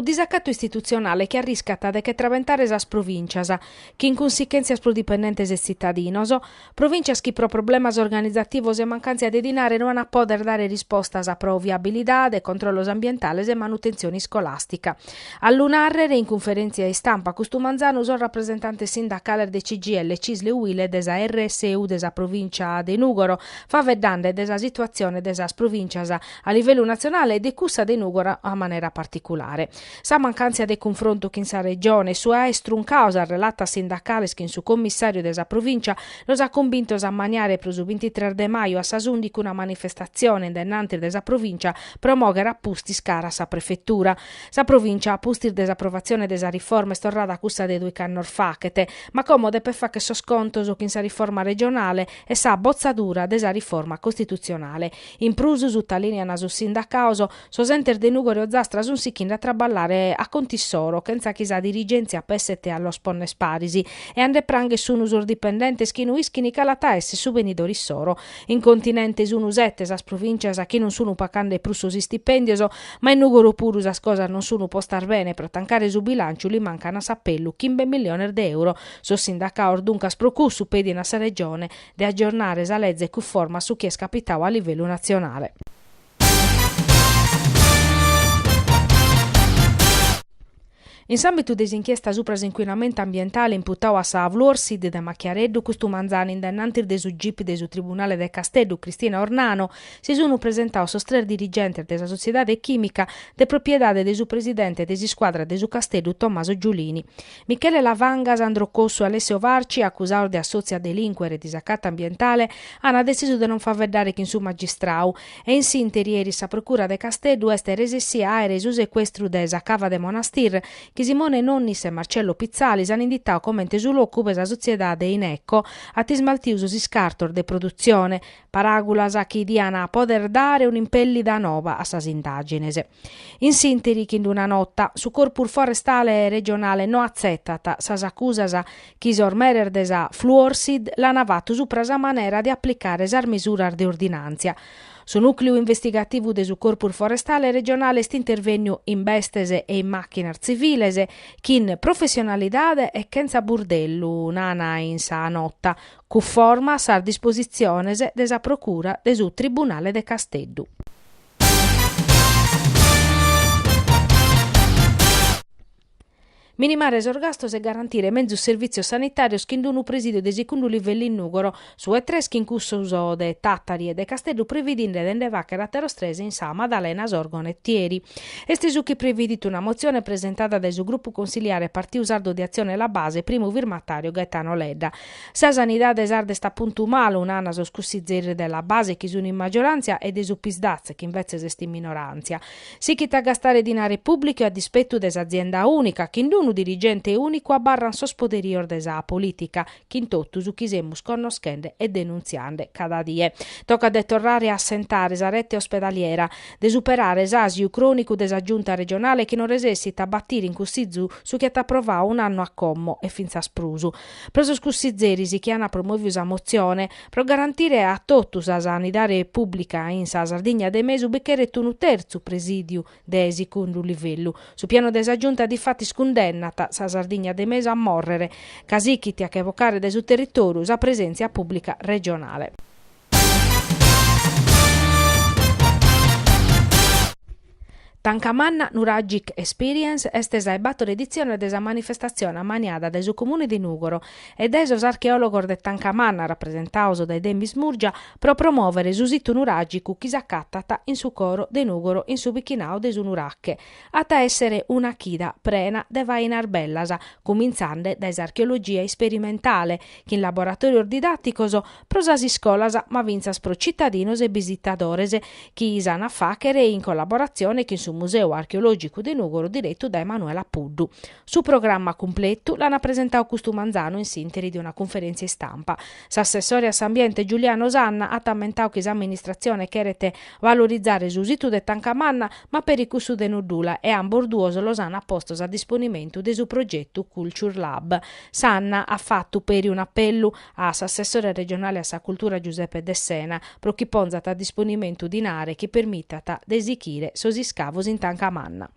Unu disacatu istitutzionale chi arriscat de che trabentare sas provìntzias, chin cunsichèntzias pro dipendentes e tzitadinos, provìntzias chi pro problemas organizativos e mancàntzia de dinare no an a pòdere dare rispostas pro viabilidade, controllos ambientales e manutentzione iscolàstica. A lu nàrrere in cunferèntzia istampa custu manzanu sos rapresentantes sindacales de CGIL, Cisl e Uil e de sa RSU de sa provìncia de Nùgoro, faeddende de sa situatzione de sas provìntzias a livellu natzionale e de cussa de Nùgoro a manera particulare. Sa mancàntzia de cunfrontu chin sa Regione e su aer truncadu sas relatas sindacales chin su commissàriu de sa Provìncia los at cumbintos a ammaniare pro su bintitres de maju a sas ùndighi una manifestatzione in dennantis de sa Provìncia pro mòghere a pustis cara a sa Prefetura. Sa Provìncia, a pustis de s'aprovatzione de sa riforma, est torrada a cussa de duich'annos faghet, ma como depet fagher sos contos chin sa riforma regionale e sa botzadura de sa riforma costitutzionale. In prus, sutalìnian sos sindacados, sos entes de Nùgoro e Ozastra sunt sighende a traballare a contu issoro, chentza chi sa dirigèntzia pesset a los ponner paris, e a nde prangher sun sos dipendentes chi no ischin cale at a esser su benidore issoro. In continente sun sete sas provìntzias chi non sun pagande prus sos istipèndios, ma in Nùgoro puru sas cosas non sun postas bene, pro tancare su bilànciu li mancan a s'apellu chimbe milliones de euro. Sos sindacados duncas pro cussu pedin a sa Regione de agiornare sa leze cunforma a su chi est capitadu a livellu natzionale. In s'àmbitu de s'inchiesta subra s'incuinamentu ambientale imputadu a sa Fluorsid de Machiareddu custu manzanu in dennantis de su Gip de su Tribunale de Casteddu Cristina Ornano si sunt presentados sos tres dirigentes de sa sotziedade chìmica de propiedade de su presidente de s'iscuadra de su Casteddu Tommaso Giulini. Michele Lavanga, Sandro Cossu e Alessio Farci, acusados de assòtziu a delìncuere e disacatu ambientale, ant detzisu de non faeddare chin su magistradu e in s'ìnteri eris sa Procura de Casteddu est resessia a àere su secuestru de sa cava de Monastir chi Simone Nonnis e Marcello Pitzalis ant inditadu comente su locu ube sa sotziedade Ineco at ismaltiu sos iscartos de produtzione, paràgulas chi diant pòdere dare un'impèllida noba a sas indàgines. In s'ìnteri chi in una nota, su Corpus Forestale Regionale no atzetat sas acusas chi sos meres de sa Fluorsid l'ant fatu supra sa manera de aplicare sas mesuras de ordinàntzia. Su nùcleu investigativu de su Corpus Forestale Regionale est intervènniu in bestes e in màchinas tziviles, chin professionalidade e chentza burdellu, nana in sa nota, cunforma a sas dispositziones de sa Procura de su Tribunale de Casteddu. Minimare sos gastos e garantire menzus servìtzios sanitàrios chin unu presìdiu de segundu livellu in Nùgoro, su 'e tres chin cussos de Tàtari e de Casteddu previdinde de nde fàghere àteros tres in sa Madalena Sorgono e Tieri. Est su chi previdit una motzione presentada dae su grupu consiliare Partiu Sardu de Atzione La Base, primu firmatàriu Gaetano Ledda. Sa sanidade sarda est a puntu malu, nana sos cussizeris de La Base chi sun in maggioràntzia e de su Psd'Az chi invetzes est in minoràntzia. Sichit a gastare dinare pùblicu e a dispetu de s'azienda ùnica, chin unu dirigente ùnicu abarran sos poderios de sa polìtica, chin totu su chi semus connoschende e denuntziende cada die. Tocat de torrare a assentare sa rete ospedaliera, de superare s'àsiu crònicu de sa Giunta regionale chi non resessit a batire in Cussizu su chi at aprovadu un'annu a como e fintzas prus. Pro sos cussizeris chi ant promòviu sa motzione, pro garantire a totu sa sanidade pùblica in sa Sardigna de mesu bi cheret unu tertzu presìdiu de segundu livellu. Su pianu de sa Giunta difatis cundennat sa Sardigna de mesu a mòrrere, ca sichit a che bocare dae su territòriu sa presèntzia pùblica regionale. Tanca Manna Nuragic Experience est sa 'e bator editziones de sa manifestatzione ammaniada dae su Comune de Nùgoro e dae sos archeòlogos de Tanca Manna rapresentados dae Demis Murgia pro promòvere su situ nuràgicu chi s'acatat in su coro de Nùgoro in su bichinadu de su Nurache. At a èssere una chida prena de fainas bellas, cumintzande dae s'archeologia isperimentale, chin laboratòrios didàticos pro sas iscolas ma fintzas pro citadinos e bisitadores chi s'an a fàghere in collaboratzione chin su Museu Archeològicu de Nùgoro diretu dae Manuela Puddu. Su programma cumpletu l'an presentadu custu manzanu in s'ìnteri de una cunferèntzia istampa. S'assessore a s'ambiente Giuliano Sanna at ammentadu chi s'amministratzione cheret valorizare su situ de Tanca Manna ma peri cussu de Noddula e ambos duos los an postos a disponimentu de su progetu Culture Lab. Sanna at fatu peri un'apellu a s'assessore regionale a sa cultura Giuseppe Dessena pro chi ponzat a disponimentu dinare chi permitat de sighire sos iscavos in Tanca Manna.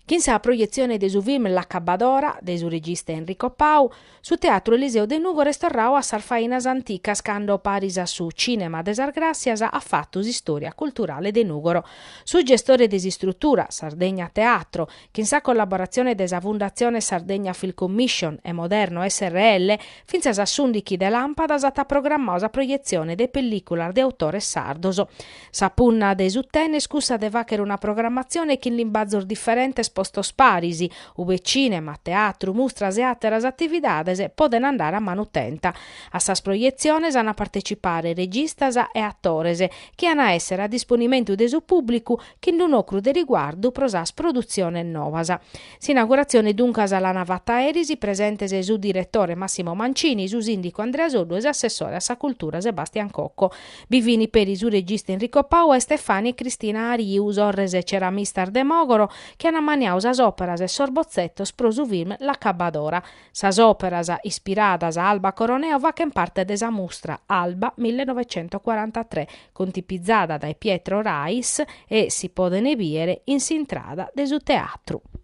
Chin sa proietzione de su film L'Accabadora, de su regista Enrico Pau, su Teatru Eliseo de Nùgoro est torradu a sas fainas anticas cando, paris a su Cìnema de sas Gràssias, at fatu s'istòria culturale de Nùgoro. Su gestore de s'istrutura, Sardegna Teatro, chin sa collaboratzione de sa Fundatzione Sardegna Film Commission e Moderno srl, fintzas a s'ùndichi de làmpadas at programmadu sa proietzione de pellìculas de autores sardos. Sa punna de su TEN est cussa de fàghere una programmatzione chin limbazos diferentes postos paris, ube cìnema, teatru, mustras e àteras atividades poden andare a manu tenta. A sas proietziones an a partecipare registas e atores, chi an a èssere a disponimentu de su pùblicu chin un'ocru de riguardu pro sas produtziones novas. S'inauguratzione duncas l'an fata eris, presentes su diretore Massimo Mancini, su sìndicu Andrea Soddu e s'assessore a sa cultura Sebastian Cocco. Bi fin peri su regista Enrico Pau e Stefania e Cristina Ariu, sorres ceramistas de Mògoro, chi an ammaniadu sas òperas e sos botzetos pro su film L'Accabadora. Sas òperas, ispiradas a Alba Coroneo, faghen parte de sa mustra Alba 1943, contipizada dae Pietro Rais e si poden bìere in s'intrada de su teatru.